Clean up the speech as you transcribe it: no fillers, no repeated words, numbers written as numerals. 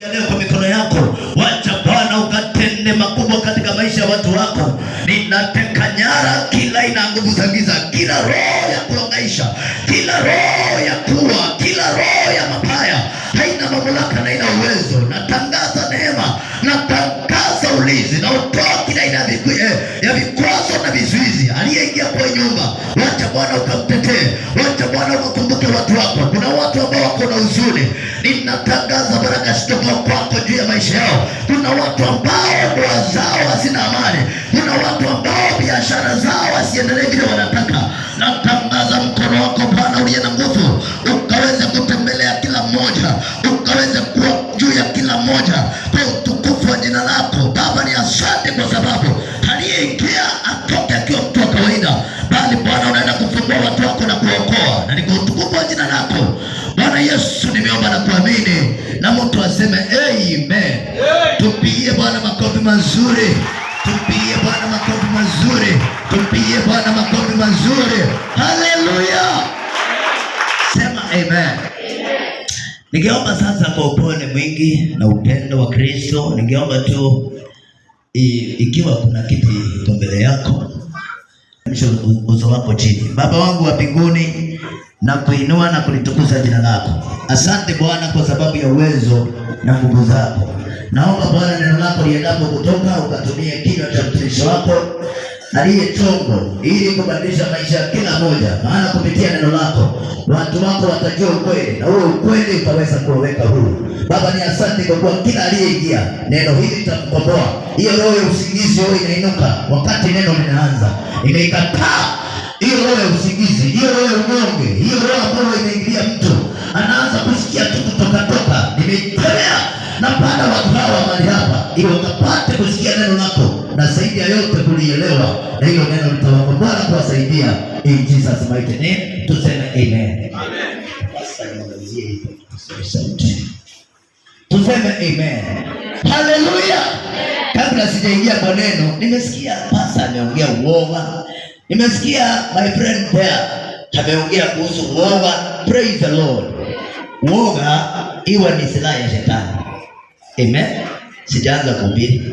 Leo kwa mikono yako, wacha Bwana ukatende makubwa katika maisha ya watu wako. Ninateka nyara kila aina nguvu za giza, kila roho ya kuangaisha, kila roho ya kuwa, kila roho ya mabaya haina mamlaka na haina uwezo. Natangaza neema, natangaza ulinzi na utoa kila aina ya vikwazo na vizuizi. Aliyeingia kwa nyumba, wacha Bwana ukamtetee, wacha Bwana ukakumbuke watu wako. Kuna watu ambao wako na huzuni, ninatangaza baraka zitoka kwako juu ya maisha yao. Kuna watu ambao ndoa zao hazina amani, kuna watu ambao biashara zao haziendelee vile wanataka. Natangaza mkono wako Bwana uliye na nguvu, ukaweze kutembelea kila mmoja, ukaweze kuwa juu ya kila mmoja kwa utukufu wa jina lako Baba. Ni asante kwa sababu aliyeingia atoke akiwa mtu wa kawaida, bali Bwana unaenda kufungua watu wako na kuokoa, na ni kwa utukufu wa jina lako Bwana Yesu nimeomba na kuamini, na mtu aseme amen. Tupigie Bwana makofi mazuri, tupigie Bwana makofi mazuri, tupigie Bwana makofi mazuri. Haleluya, sema amen. Ningeomba sasa kwa upole mwingi na upendo wa Kristo, ningeomba tu ikiwa kuna kiti iko mbele yako, uso wako chini. Baba wangu wa mbinguni, na kuinua na kulitukuza jina lako. Asante Bwana kwa sababu ya uwezo na nguvu zako. Naomba Bwana neno lako liendapo kutoka, ukatumie kinywa cha mtumishi wako aliye chombo, ili kubadilisha maisha ya kila mmoja, maana kupitia neno lako watu wako watajua ukweli na huo ukweli utaweza kuwaweka huru. Baba, ni asante kwa kuwa kila aliyeingia neno hili litamkomboa. Hiyo roho ya usingizi huo inainuka wakati neno linaanza, imeikataa hiyo roho ya usingizi, hiyo roho ya unyonge, hiyo roho ambayo inaingilia mtu anaanza kusikia tu kutoka toka. Nimeitolea na panda watu hawa mahali hapa, ili wakapate kusikia neno lako na zaidi ya yote kulielewa, na hilo neno litawakomboa na kuwasaidia. In Jesus mighty name, tuseme amen. Sasa niangazie hivyo, tusikie sauti. Tuseme amen. Haleluya. Kabla sijaingia kwa neno, nimesikia pastor ameongea uoga. Nimesikia my friend there ameongea kuhusu uoga. Praise the Lord. Uoga iwa ni silaha ya shetani. Amen. Sijaanza kuhubiri.